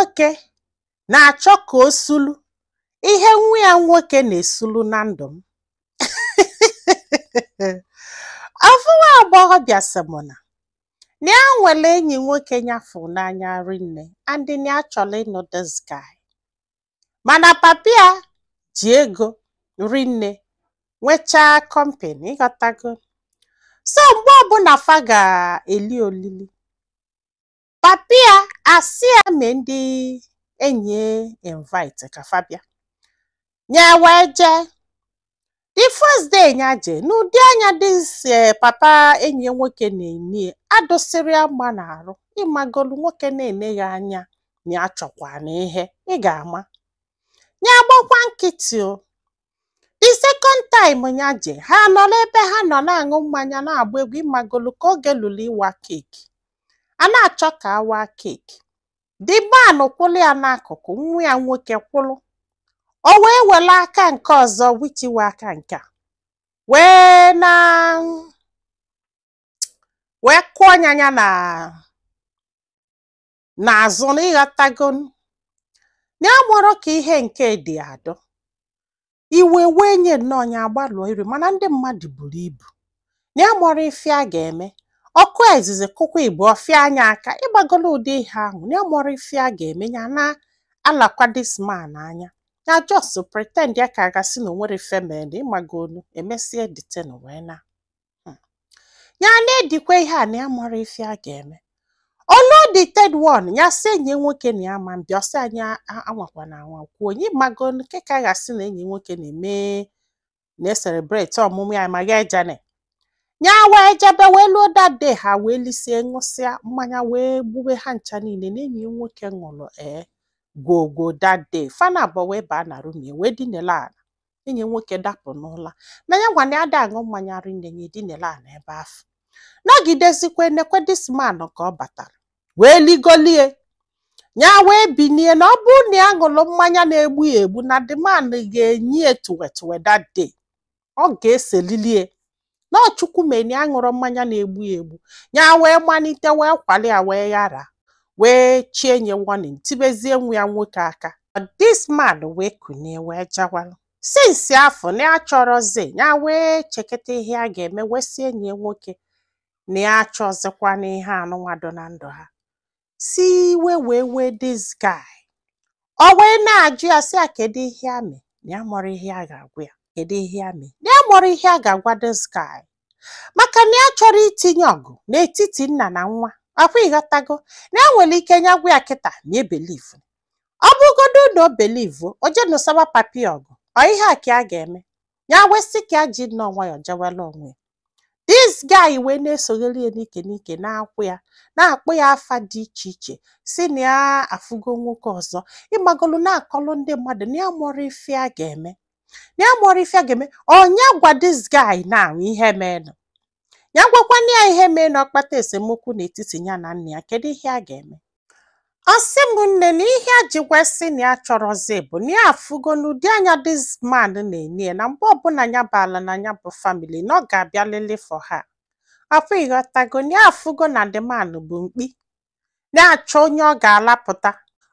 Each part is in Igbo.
Nwoke na-achọ ka o sulu ihe nwa ya nwoke na-esulu na ndụ m. Ofu nwa agbọghọbịa sị m na ya nwere enyi nwoke ya fụ n'anya rinne, and na ya chọrọ ịnụ this guy, mana papa ya ji ego rinne, nwechaa company, ịghọtago? So mgbe ọbụla fa ga-eli olili, papa ya asị ya mee ndị enyi ya invite ka fa bịa. Ya wee jee. The first day ya jee, n'ụdị anya this papa enyi ya nwoke na-ene adụsịrị ya mma n'arụ. Ịmagolu nwoke na-ene ya anya na ya chọkwa na ihe ị ga-ama ya gbakwa nkịtị o. The second time ya jee, ha nọ n'ebe ha nọ na-aṅụ mmanya, na-agba egwu, ịmagolu, ka oge lụrụ ịwa cake, a na-achọ ka awa cake, the man kwụlụ ya n'akụkụ, nwa ya nwoke kwụlụ. O wee were aka nke ọzọ wichiwe aka nke a wee na wee kụọ ya ya na n'azụ na, ịghọtago? Na ya mụrụ ka ihe nke dị adọ iwe wee nye nnọọ ya agbalụọ iri, mana ndị mmadụ buru ibu, na ya mụrụ ife a ga-eme. Ọkụ izizi kụkwa igbo ọfịa anya aka, ịgbagolo ụdị ihe ahụ, na ya mụrụ ife a ga-eme. Ya na alakwa this man anya, ya just pretend ya ka a gasị na o nwere ife mere, ịmagolu. Emesie the thing wee na ya na-edikwa ihe a, na ya mụrụ ife a ga-eme. Olu the third one, ya sị enyi nwoke na ya ma mbịa, ọsị anyị anwakwana anwa kwuo onye, ịmago, nke ka a ga-asị na enyi nwoke na-eme na-ecelebrate ọmụmụ ya ma ga ejene. Ya wee jebe, wee luo that day, ha wee lisie, ṅụsịa mmanya, wee gbube ha ncha niile, na enyi ya nwoke ṅụrụ ee gwogwo that day. Fana abụọ wee baa na room ya, wee dinele ala. Enyi nwoke dapụ n'ụla na ya gwa na ya ada aṅụ mmanya rinne, ya edinele ala ebe afọ nọgidezikwe. Nekwe this man ka ọ batara wee ligolie ya, wee binie, na ọ bụrụ na ya ṅụrụ mmanya na-egbu ya egbu, na the man ga-enye ya tuwetuwe that day, ọ ga-eselilie na ọ Chukwu mee na ya ṅụrụ mmanya na-egbu ya egbu. Ya wee malite wee kwali ya, wee ghara wee chie nye warning, tibezie nwa ya nwoke aka. This man wee kunie wee jawalụ. Since afọ na ya chọrọzi, ya wee cheketa ihe a ga-eme, wee sie enyi ya nwoke na ya achọzikwa n'ihe anụnwa na ndụ ha. Si iwe wee wee this guy, o wee na-ajụ ya, sị ya kedu ihe a mee, na ya mụrụ ihe a ga-agwa ya, kedu ihe a mee, na ya mụrụ ihe a ga-agwa this guy, maka na ya chọrọ itinye ọgụ n'etiti nna na nwa akwa, ịghọtago? Na ya nwere ike nya gwa ya kịta na ebelieve, ọ bụgodo na o believe, o je nụsaba papi ọgụ, ọ ihe a ka a ga-eme. Ya wee sị ka ya ji nnọọ nwayọọ jewela onwe ya. This guy wee na-esogheri ya n'ike n'ike, na-akwụ ya, na-akpụ ya afa dị iche iche, si na ya afụgo nwoke ọzọ, ịgbagolu, na-akọlụ ndị mmadụ, na ya mụrụ ife a ga-eme, na ya mụrụ ife a ga-eme. Onye gwa this guy na ihe menụ, ya gwakwana ya ihe mee na ọkpata esemokwu n'etiti ya na nna ya, kedu ihe a ga-eme? Ọ sị m nne, na ihe a ji sị na ya chọrọzi bụ na ya afụgo n'ụdị anya this man na-enye ya, na mgbe ọbụla ya baala na ya bụ family, na ọ ga-abịa lele for her afọ, ịghọtago? Na ya afụgo na the man bụ mkpi na-achọ onye ọ ga-alapụta,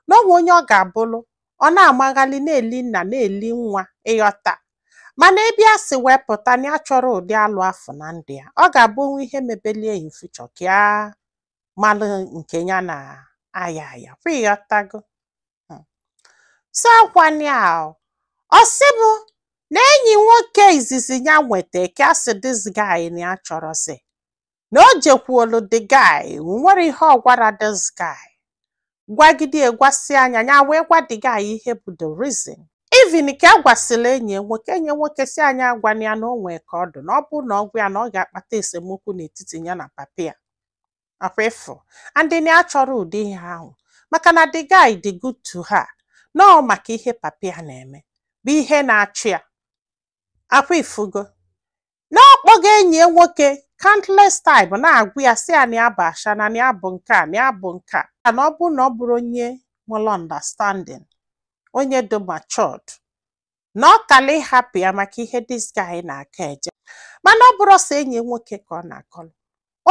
na onwe onye ọ ga-abụlụ, ọ na-amaghalị, na-eli nna, na-eli nwa, ịghọta? Mana ebe a si wee pụta, na ya chọrọ ụdị alụ afọ na ndụ ya, ọ ga-abụ onwe ihe mebelie in future ka ya malụ nke ya na aya aya kwa, ịghọtago? So akwana ọ sị m na enyi nwoke izizi ya nweta ka a sị this guy na ya chọrọzi, na o jekwuolu the guy, nwere ihe ọ gwara this guy, gwagide gwasị anya ya, wee gwa the guy ihe bụ the reason. Even ka a gwasịrị enyi ya nwoke, enyi ya nwoke si anya agwana ya, na o nwee ka ọ dị, na ọ bụ na ọ gwa ya, na ọ ga-akpata esemokwu n'etiti ya na papa ya akwa ịfụ, and na ya chọrọ ụdị ihe ahụ, maka na the guy dị good to her, nọọ maka ihe papa ya na-eme bụ ihe na-achụ ya akwa, ifugo? Na ọ kpọgo enyi ya nwoke countless time, na-agwa ya, sị ya na ya bụ ashana, na ya bụ nke a, na ya bụ nke a, na ọ bụrụ na ọ bụrụ onye nwere understanding, onye dị matured, na ọ kala ịhapụ ya maka ihe this guy na-aka eje. Mana ọ bụrụ sọ enyi ya nwoke ka ọ na-akọlụ.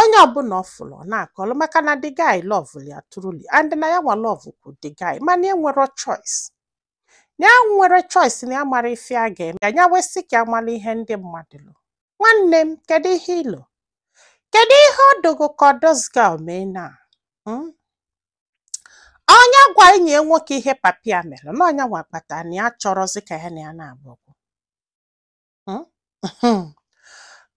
Onye ọbụla ọ fụrụ ọ na-akọlụ, maka na the guy love ya truly, and na ya nwa love kwu the guy, mana ya nwere choice, ya nwere choice, na ya mara ife a ga-eme ya. Wee sị ka amala ihe ndị mmadụ lụ. Nwanne m, kedu ihe ilo? Kedu ihe ọ dogo ka this girl mee na Onye gwa enyi ya nwoke ihe papi ya mere na ọnya nwa kpatara na ya chọrọzi ka ya na ya na-abụ okwu?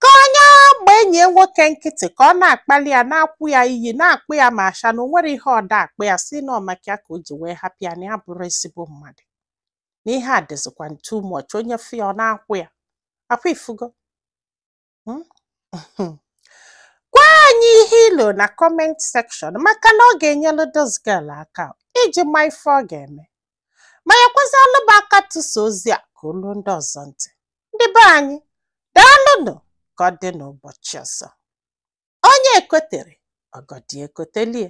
Ka onye gba enyi ya nwoke nkịtị, ka ọ na-akpali ya, na-akwụ ya iyi, na-akpụ ya ma asha na o nwere ihe ọda akpụ ya, si na ọ maka ya ka o ji wee hapụ ya, na ya bụrụ ezigbo mmadụ, na ihe a dịzikwa too much. Onye fụ ya, ọ na-akwụ ya akwa. Ifugo? Gwa anyị ihe ilo na comment section, maka na ọ ga-enyelu this girl aka iji ma ife ọ ga-eme, ma ya kwazalụ bụ aka tụsa ozi a ka olu ndị ọzọ ntị. Ndị be anyị, daalụnụ. Ka ọ dị n'ụbọchị ọzọ. Onye ekotere ọgọdị ekotelie.